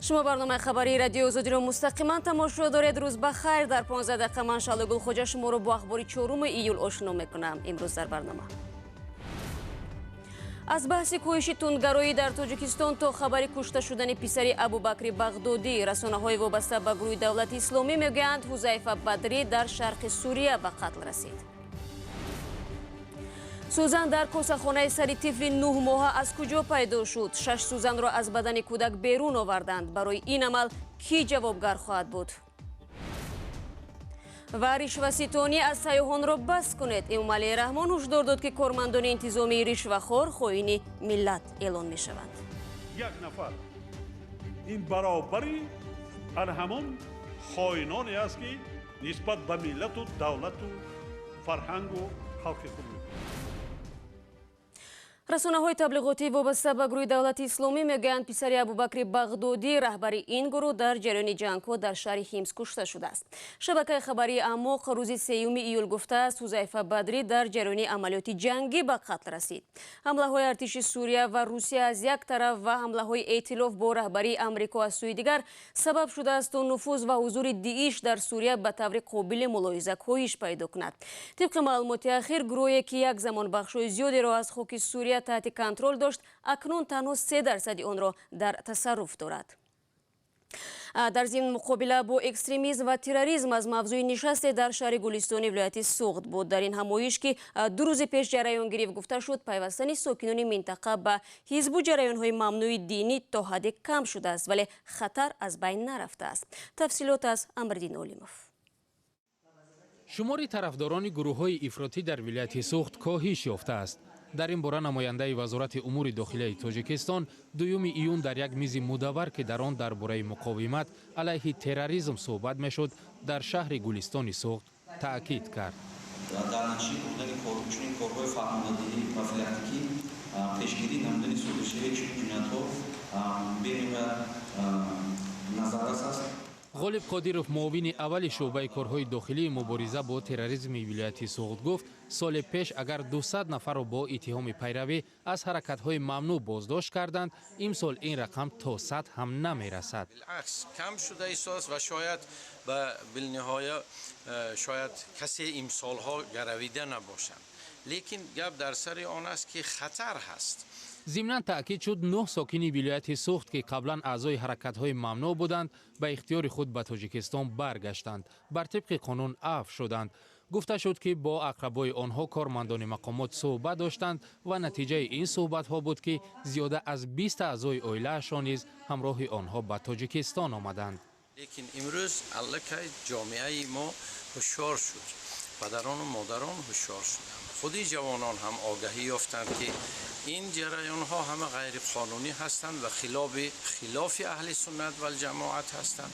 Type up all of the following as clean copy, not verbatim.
Шумо барномаи хабарии Радиои Озодиро мустақиман тамошо доред. Рӯз ба хайр. Дар 15 дақиқа ман, Шаҳло Гулхоҷа, шуморо бо ахбори 4 июл ошно мекунам. Имрӯз дар барнома: аз баҳси коҳиши тундгароӣ дар Тоҷикистон то хабари кушта шудани писари Абубакри Бағдодӣ. Расонаҳои вобаста ба гурӯҳи Давлати Исломӣ мегӯянд, Ҳузайфа Бадрӣ дар шарқи Сурия ба қатл расид. Сӯзан дар косахонаи сари тифли 9-моҳа аз куҷо пайдо шуд? Шаш сӯзанро аз бадани кӯдак берун оварданд. Барои ин амал кӣ ҷавобгар хоҳад буд? Ва ришваситонӣ аз сайёҳонро бас кунед. Эмомалӣ Раҳмон ҳушдор дод, ки кормандони интизомии ришвахор хоини миллат эълон мешаванд. Як нафар ин баробари ан ҳамон хоиноне аст, ки нисбат ба миллату давлату фарҳангу халқи худ. Расонаҳои таблиғотии вобаста ба гурӯҳи Давлати Исломӣ мегӯянд, писари Абубакри Бағдодӣ, раҳбари ин гурӯҳ, дар ҷараёни ҷангҳо дар шаҳри Ҳимс кушта шудааст. Шабакаи хабарии Аъмоқ рӯзи 3 июл гуфтааст, Ҳузайфа Бадрӣ дар ҷараёни амалиёти ҷангӣ ба қатл расид. Ҳамлаҳои артиши Сурия ва Русия аз як тараф ва ҳамлаҳои эътилоф бо раҳбарии Амрико аз сӯи дигар сабаб шудааст, то нуфуз ва ҳузури ДИИШ дар Сурия ба таври қобили мулоҳиза коҳиш пайдо кунад. Тибқи маълумоти ахир, гурӯҳе, ки як замон бахшҳои зиёдеро аз хоки Сурия таҳти контрол дошт, акнун танҳо 3 дарсади онро дар тасарруф дорад. Дар зимн, муқобила бо экстремизм ва терроризм аз мавзӯи нишасте дар шаҳри Гулистони вилояти Суғд буд. Дар ин ҳамоиш, ки 2 рӯзи пеш ҷараён гирифт, гуфта шуд, пайвастани сокинони минтақа ба ҳизбу ҷараёнҳои мамнӯи динӣ то ҳадде кам шудааст, вале хатар аз байн нарафтааст. Тафсилот аз Амриддин Олимов. Шумори тарафдорони гурӯҳҳои ифротӣ дар вилояти Суғд коҳиш ёфтааст. Дар ин бора намояндаи Вазорати умури дохилияи Тоҷикистон 2 июн дар як мизи мудаввар, ки дар он дар бораи муқовимат алайҳи терроризм суҳбат мешуд, дар шаҳри Гулистони Суғд таъкид кард. Дар натиҷаи бурдани чунин корҳои фаҳмондадиҳӣ, профилактикӣ, пешгирӣ намудани содиршавии чунин ҷиноятҳо бениҳоят назаррас аст. Ғолиб Қодиров, муовини аввали шӯъбаи корҳои дохилии мубориза бо терроризми вилояти Суғд, гуфт, соли пеш агар 200 нафарро бо иттиҳоми пайравӣ аз ҳаракатҳои мамнӯъ боздошт карданд, имсол ин рақам то 100 ҳам намерасад. Билъакс, кам шуда истодааст ва шояд ба билниҳоя шояд касе имсолҳо гаравида набошанд, лекин гап дар сари он аст, ки хатар ҳаст. Зимнан таъкид шуд, нӯҳ сокини вилояти Суғд, ки қаблан аъзои ҳаракатҳои мамнӯъ буданд, ба ихтиёри худ ба Тоҷикистон баргаштанд, бар тибқи қонун афв шуданд. Гуфта шуд, ки бо ақрабои онҳо кормандони мақомот суҳбат доштанд ва натиҷаи ин суҳбатҳо буд, ки зиёда аз 20 аъзои оилаашон низ ҳамроҳи онҳо ба Тоҷикистон омаданд. Лекин имрӯз аллакай ҷомеаи мо ҳушёр шуд, падарону модарон ҳушёр шуданд, худи ҷавонон ҳам огаҳӣ ёфтанд, ки ин ҷараёнҳо ҳама ғайриқонунӣ ҳастанд ва хилофи аҳли суннат валҷамоат ҳастанд.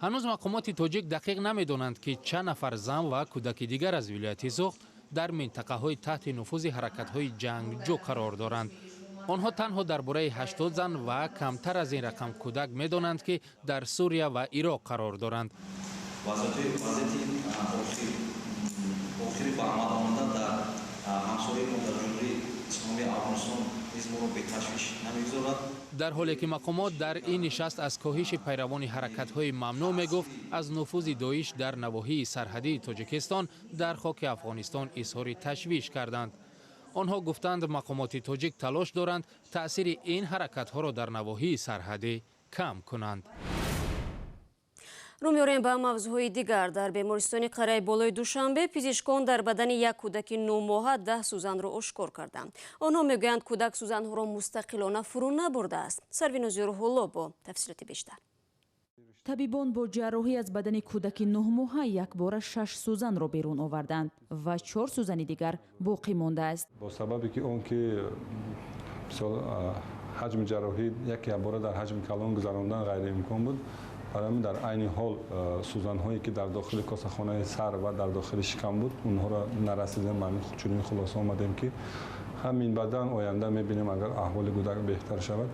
Ҳанӯз мақомоти тоҷик дақиқ намедонанд, ки чанд нафар зан ва кӯдаки дигар аз вилояти Суғд дар минтақаҳои таҳти нуфузи ҳаракатҳои ҷангҷӯ қарор доранд. Онҳо танҳо дар бораи 80 зан ва камтар аз ин рақам кӯдак медонанд, ки дар Сурия ва Ироқ қарор доранд. Вазъияти охири ба амал омада дар ҳамсояи мо, дар Ҷумҳурии Исломии Афғонистон низ моро беташвиш намегузорад. Дар ҳоле ки мақомот дар ин нишаст аз коҳиши пайравони ҳаракатҳои мамнӯъ мегуфт, аз нуфузи Доиш дар навоҳии сарҳадии Тоҷикистон дар хоки Афғонистон изҳори ташвиш карданд. Онҳо гуфтанд, мақомоти тоҷик талош доранд таъсири ин ҳаракатҳоро дар навоҳии сарҳадӣ кам кунанд. Рӯ меорем ба мавзӯъҳои дигар. Дар бемористони қарияи болои Душанбе пизишкон дар бадани як кӯдаки 9-моҳа 10 сӯзанро ошкор карданд. Онҳо мегӯянд, кӯдак сӯзанҳоро мустақилона фурӯ набурдааст. Сарвинози Рӯҳулло бо тафсилоти бештар. Табибон бо ҷарроҳӣ аз бадани кӯдаки 9-моҳа якбора шаш сӯзанро берун оварданд ва чор сӯзани дигар боқӣ мондааст. Бо сабабе ки он ки мисол ҳаҷми ҷарроҳӣ якбора дар ҳаҷми калон гузарондан ғайриимкон буд, барои ҳамин дар айни ҳол сӯзанҳое, ки дар дохили косахонаи сар ва дар дохили шикам буд, онҳоро нарасидем. Ба чунин хулоса омадем, ки ҳамин баъдан оянда мебинем, агар аҳволи кӯдак беҳтар шавад,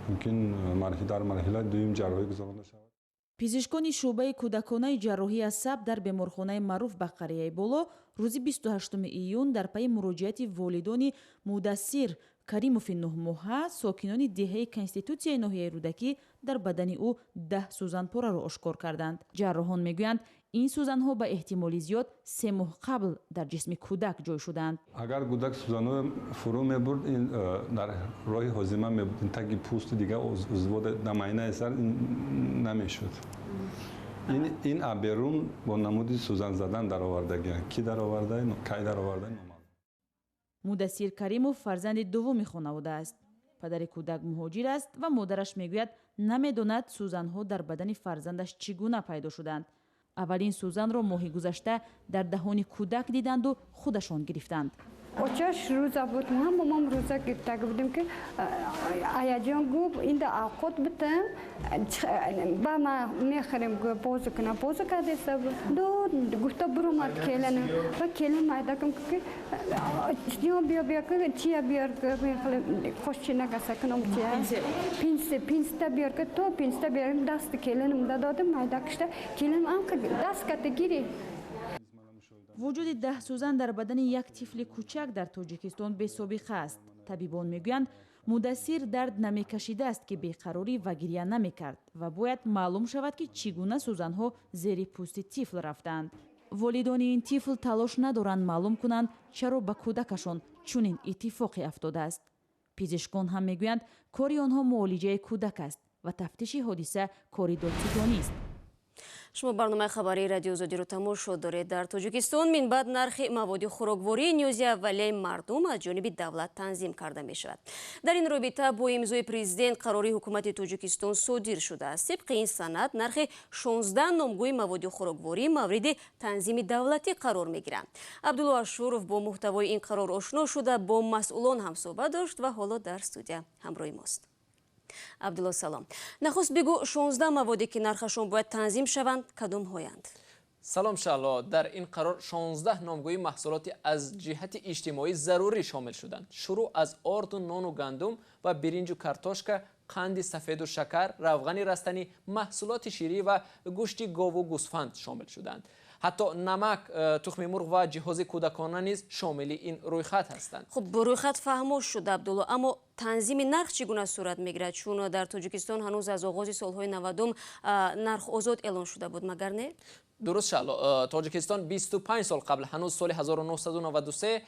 мумкин дар марҳилаи дуюм ҷарроҳӣ гузаронда шавад. Пизишкони шӯъбаи кӯдаконаи ҷарроҳии асаб дар беморхонаи маъруф ба Қарияи Боло рӯзи 28 июн дар пайи муроҷиати волидони Мудассир Каримови 9-моҳа, сокинони деҳаи Конститутсияи ноҳияи Рӯдакӣ, дар бадани ӯ 10 сӯзанпораро ошкор карданд. Ҷарроҳон мегӯянд, ин сӯзанҳо ба эҳтимоли зиёд 3 моҳ қабл дар ҷисми кӯдак ҷой шудаанд. Агар кӯдак сӯзанҳоро фурӯ мебурд, ин дар роҳи ҳозима мебуд, ин таги пӯсту дигар узвҳо дар майнаи сар намешуд. Ин аберун бо намуди сӯзан задан даровардагианд. Кӣ дароварда, кай дароварда номаълум. Мудассир Каримов фарзанди дуввуми хонавода аст. Падари кӯдак муҳоҷир аст ва модараш мегӯяд, намедонад сӯзанҳо дар бадани фарзандаш чӣ гуна пайдо шуданд. Аввалин сӯзанро моҳи гузашта дар даҳони кӯдак диданду худашон гирифтанд. Очаш рӯза буд, ҳамамам рӯза гирифтага будем, ки аяҷон гуфт, инда авқот битам, ба ма мехӯрем, бозу кунам. Бозу кардеса ду гуфта буромад келана ва келин майдакам, ки ҷон, биё, биё, чия биёр, қошчинагаса кунам, чия пинсе, пинста биёр, ки то пинста биёрем. Дасти келинам додем, майдакшта келинам анқа даст ката гири. Вуҷуди 10 сӯзан дар бадани як тифли кӯчак дар Тоҷикистон бесобиқа аст. Табибон мегӯянд, Мудассир дард намекашидааст, ки беқарорӣ ва гиря намекард ва бояд маълум шавад, ки чӣ гуна сӯзанҳо зери пӯсти тифл рафтаанд. Волидони ин тифл талош надоранд маълум кунанд, чаро ба кӯдакашон чунин иттифоқе афтодааст. Пизишкон ҳам мегӯянд, кори онҳо муолиҷаи кӯдак аст ва тафтиши ҳодиса кори додситонист. Шумо барномаи хабарии Радио Озодиро тамошо доред. Дар Тоҷикистон минбаъд нархи маводи хӯроквории ниёзи аввалияи мардум аз ҷониби давлат танзим карда мешавад. Дар ин робита бо имзои президент қарори ҳукумати Тоҷикистон содир шудааст. Тибқи ин санад нархи 16 номгӯи маводи хӯрокворӣ мавриди танзими давлатӣ қарор мегиранд. Абдулло Ашуров бо муҳтавои ин қарор ошно шуда, бо масъулон ҳамсӯҳбат дошт ва ҳоло дар студия ҳамроҳи мост. Абдулло, салом. Нахуст бигӯ, 16 маводе ки нархашон бояд танзим шаванд, кадомҳоянд? Салом, Шаҳло. Дар ин қарор 16 номгӯи маҳсулоти аз ҷиҳати иҷтимоӣ зарурӣ шомил шуданд. Шурӯъ аз орду нону гандум ва биринҷу картошка, қанди сафеду шакар, равғани растанӣ, маҳсулоти ширӣ ва гӯшти гову гӯсфанд шомил шуданд. Ҳатто намак, тухми мурғ ва ҷиҳози кӯдакона низ шомили ин рӯйхат ҳастанд. Хуб, рӯйхат фаҳмо шуд, Абдулло, аммо танзими нарх чӣ гуна сурат мегирад? Чун дар Тоҷикистон ҳанӯз аз оғози солҳои 90-ум нарх озод эълон шуда буд, магар не? Дуруст, Шаҳло. Тоҷикистон 25 сол қабл, ҳанӯз соли 1993,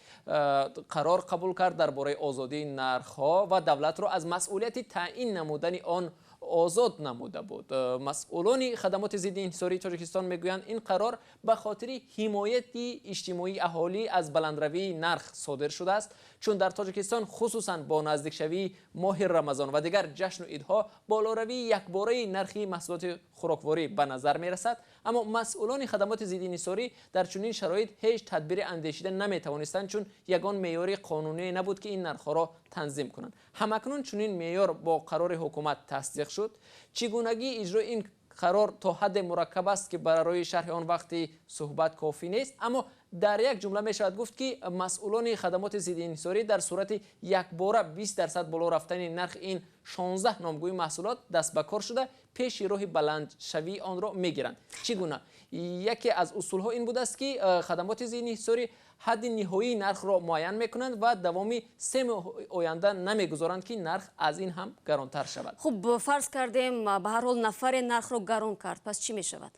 қарор қабул кард дар бораи озодии нархҳо ва давлатро аз масъулияти таъин намудани он озод намуда буд. Масъулони хадамоти зидди инҳисории Тоҷикистон мегӯянд, ин қарор ба хотири ҳимояти иҷтимоии аҳолӣ аз баландравии нарх содир шудааст, чун дар Тоҷикистон хусусан бо наздикшавии моҳи Рамазон ва дигар ҷашну идҳо болоравии якбораи нархи маҳсулоти хӯрокворӣ ба назар мерасад. Аммо масъулони хадамоти зидди инҳисорӣ дар чунин шароит ҳеҷ тадбире андешида наметавонистанд, чун ягон меъёри қонуние набуд, ки ин нархҳоро танзим кунанд. Ҳамакнун чунин меъёр бо қарори ҳукумат тасдиқ шуд. Чӣ гунагии иҷрои ин қарор то ҳадде мураккаб аст, ки барои шарҳи он вақти суҳбат кофӣ нест, аммо дар як ҷумла мешавад гуфт, ки масъулони хадамоти зидди инҳисорӣ дар сурати якбора 20% боло рафтани нархи ин 16 номгӯи маҳсулот даст ба кор шуда, пеши роҳи баландшавии онро мегиранд. Чӣ гуна? Яке аз усулҳо ин будааст, ки хадамоти зидди инҳисорӣ ҳадди ниҳоии нархро муайян мекунанд ва давоми 3 моҳ оянда намегузоранд, ки нарх аз ин ҳам гаронтар шавад. Хуб, фарз кардем, ба ҳар ҳол нафаре нархро гарон кард, пас чӣ мешавад?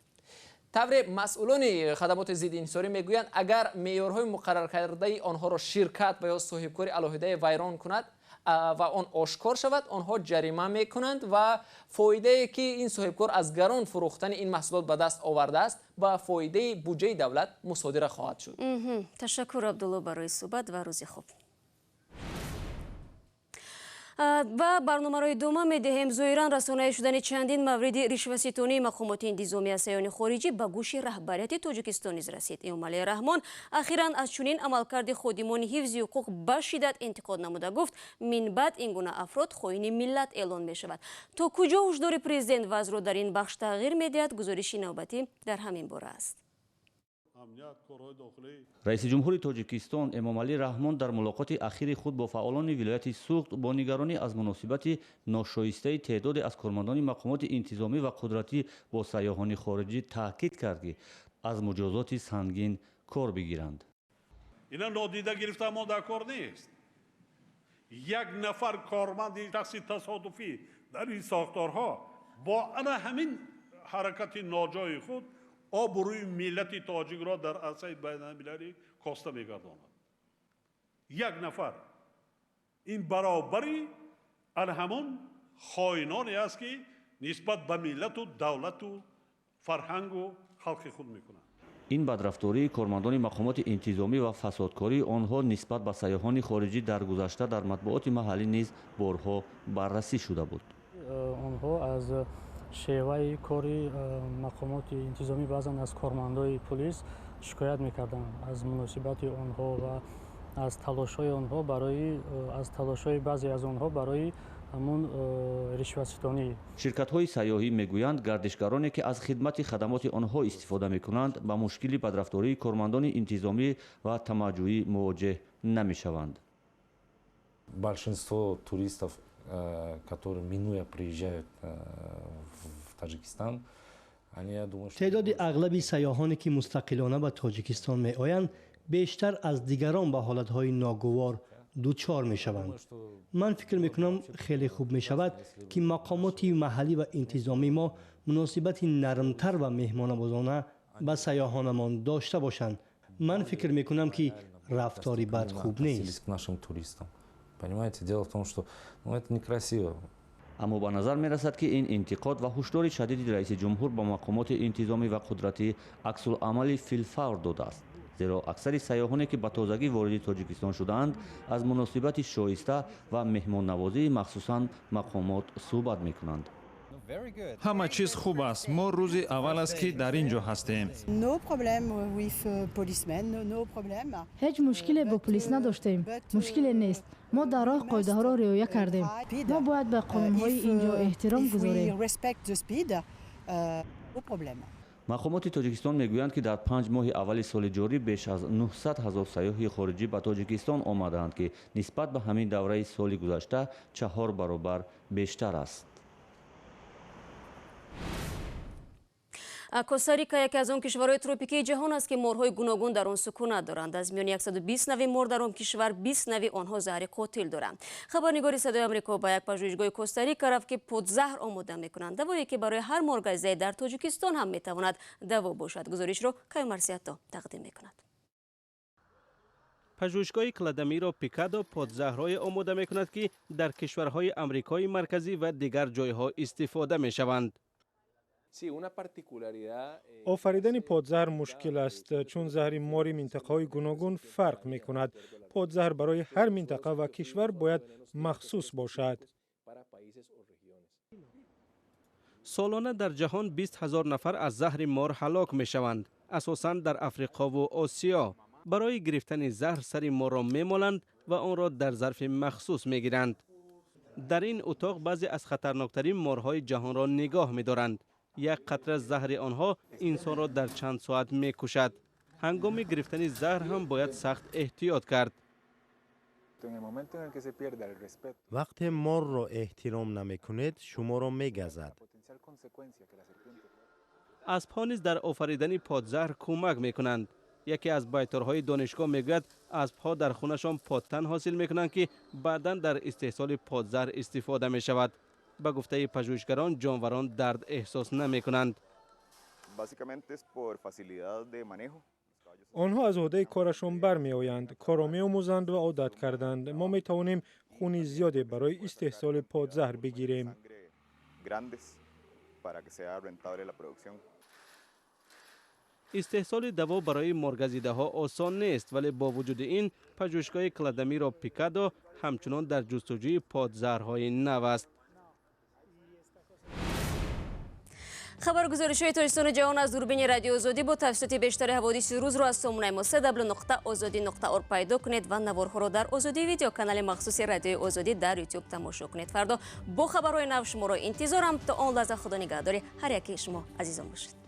Тавре масъулони хадамоти зидди инҳисорӣ мегӯянд, агар меъёрҳои муқарраркардаи онҳоро ширкат ва ё соҳибкори алоҳидае вайрон кунад ва он ошкор шавад, онҳо ҷарима мекунанд ва фоидае, ки ин соҳибкор аз гарон фурӯхтани ин маҳсулот ба даст овардааст, ба фоидаи буҷаи давлат мусодира хоҳад шуд. Ташаккур, Абдулло, барои суҳбат ва рӯзи хуб. Ва барномаро идома медиҳем. Зоҳиран расонаӣ шудани чандин мавриди ришваситонии мақомоти интизомӣ аз сайёни хориҷӣ ба гӯши раҳбарияти Тоҷикистон низ расид. Эмомалӣ Раҳмон ахиран аз чунин амалкарди ходимони ҳифзи ҳуқуқ ба шиддат интиқод намуда гуфт, минбаъд ин гуна афрод хоини миллат эълон мешавад. То куҷо ҳушдори президент вазъро дар ин бахш тағйир медиҳад, гузориши навбатӣ дар ҳамин бора аст. Амният, корҳои дохилӣ. Раиси ҷумҳури Тоҷикистон Эмомалӣ Раҳмон дар мулоқоти ахири худ бо фаъолони вилояти Суғд бо нигаронӣ аз муносибати ношоистаи теъдоде аз кормандони мақомоти интизомӣ ва қудратӣ бо сайёҳони хориҷӣ таъкид кард, ки аз муҷозоти сангин кор бигиранд. Ина нодида гирифта мо дар кор нест. Як нафар корманди шахси тасодуфӣ дар ин сохторҳо бо ана ҳамин ҳаракати ноҷои худ обрӯи миллати тоҷикро дар арсаи байналмилалӣ коста мегардонад. Як нафар ин баробари ана ҳамон хоиноне аст, ки нисбат ба миллату давлату фарҳангу халқи худ мекунанд. Ин бадрафтории кормандони мақомоти интизомӣ ва фасодкории онҳо нисбат ба сайёҳони хориҷӣ дар гузашта дар матбуоти маҳаллӣ низ борҳо баррасӣ шуда буд. Онҳо аз шеваи кори мақомоти интизомӣ, баъзан аз кормандои полис шикоят мекарданд, аз муносибати онҳо ва аз талошҳои онҳо барои аз талошҳои баъзе аз онҳо барои ҳамун ришватситонӣ. Ширкатҳои сайёҳӣ мегӯянд, гардишгароне ки аз хидмати хадамоти онҳо истифода мекунанд, ба мушкили бадрафтории кормандони интизомӣ ва тамаъҷӯӣ мувоҷеҳ намешаванд. Большинство туристов, которые минуя приезжают в Таджикистан, они, я думаю, что Теъдоди ағлаби сайёҳоне, ки мустақилона ба Тоҷикистон меоянд, бештар аз дигарон ба ҳолатҳои ногувор дучор мешаванд. Ман фикр мекунам, хеле хуб мешавад, ки мақомоти маҳаллӣ ва интизомии мо муносибати нармтар ва меҳмонавозона ба сайёҳонамон дошта бошанд. Ман фикр мекунам, ки рафтори бад хуб нест. К нашим туристам. Понимаете, дело в том, что, ну, это некрасиво. Аммо ба назар мерасад, ки ин интиқод ва ҳушдори шадиди раиси ҷумҳур ба мақомоти интизомӣ ва қудратӣ аксулъамали филфавр додааст, зеро аксари сайёҳоне, ки ба тозагӣ вориди Тоҷикистон шудаанд, аз муносибати шоиста ва меҳмоннавозии махсусан мақомот суҳбат мекунанд. Ҳама чиз хуб аст. Мо рӯзи аввал аст, ки дар ин ҷо ҳастем. Ҳеҷ мушкиле бо полис надоштем, мушкиле нест. Мо дар роҳ қоидаҳоро риоя кардем. Мо бояд ба қонунҳои ин ҷо эҳтиром гузорем. Мақомоти Тоҷикистон мегӯянд, ки дар 5 моҳи аввали соли ҷорӣ беш аз 900 ҳазор сайёҳи хориҷӣ ба Тоҷикистон омадаанд, ки нисбат ба ҳамин давраи соли гузашта 4 баробар бештар аст. Коста-Рика яке аз он кишварҳои тропикии ҷаҳон аст, ки морҳои гуногун дар он сукунат доранд. Аз миёни 120 нави мор дар он кишвар 20 нави онҳо заҳри қотил доранд. Хабарнигори Садои Амрико ба як пажӯҳишгоҳи Коста-Рика рафт, ки подзаҳр омода мекунанд. Давое ки барои ҳар моргаззае дар Тоҷикистон ҳам метавонад даво бошад. Гузоришро Каюмарсиятто тақдим мекунад. Пажӯҳишгоҳи Кладамиро Пикадо подзаҳрҳое омода мекунад, ки дар кишварҳои Амрикои Марказӣ ва дигар ҷойҳо истифода мешаванд. Офаридани подзаҳр мушкил аст, чун заҳри мори минтақаҳои гуногун фарқ мекунад. Подзаҳр барои ҳар минтақа ва кишвар бояд махсус бошад. Солона дар ҷаҳон 20 ҳазор нафар аз заҳри мор ҳалок мешаванд, асосан дар Африқову Осиё. Барои гирифтани заҳр сари морро мемоланд ва онро дар зарфи махсус мегиранд. Дар ин утоқ баъзе аз хатарноктарин морҳои ҷаҳонро нигоҳ медоранд. Як қатра заҳри онҳо инсонро дар чанд соат мекушад. Ҳангоми гирифтани заҳр ҳам бояд сахт эҳтиёт кард. Вақте морро эҳтиром намекунед, шуморо мегазад. Аспҳо низ дар офаридани подзаҳр кӯмак мекунанд. Яке аз байторҳои донишгоҳ мегӯяд, аспҳо дар хунашон подтан ҳосил мекунанд, ки баъдан дар истеҳсоли подзаҳр истифода мешавад. Ба гуфтаи пажӯҳишгарон, ҷонварон дард эҳсос намекунанд. Онҳо аз ӯҳдаи корашон бармеоянд, корро меомӯзанд ва одат карданд. Мо метавонем хуни зиёде барои истеҳсоли подзаҳр бигирем. Истеҳсоли даво барои моргазидаҳо осон нест, вале бо вуҷуди ин пажӯҳишгоҳи Кладамиро Пикадо ҳамчунон дар ҷустуҷӯи подзаҳрҳои нав аст. Хабаргузоришҳои Тоҷикистону ҷаҳон аз дурбини Радиои Озодӣ бо тафсилоти бештари ҳаводиси рӯзро аз сомонаи мо www.ozodi.org пайдо кунед ва наворҳоро дар Озодӣ видео канали махсуси Радиои Озодӣ дар Ютуб тамошо кунед. Фардо бо хабарҳои нав шуморо интизорам. То он лаҳза Худо нигаҳдори ҳар яке шумо азизон бошед.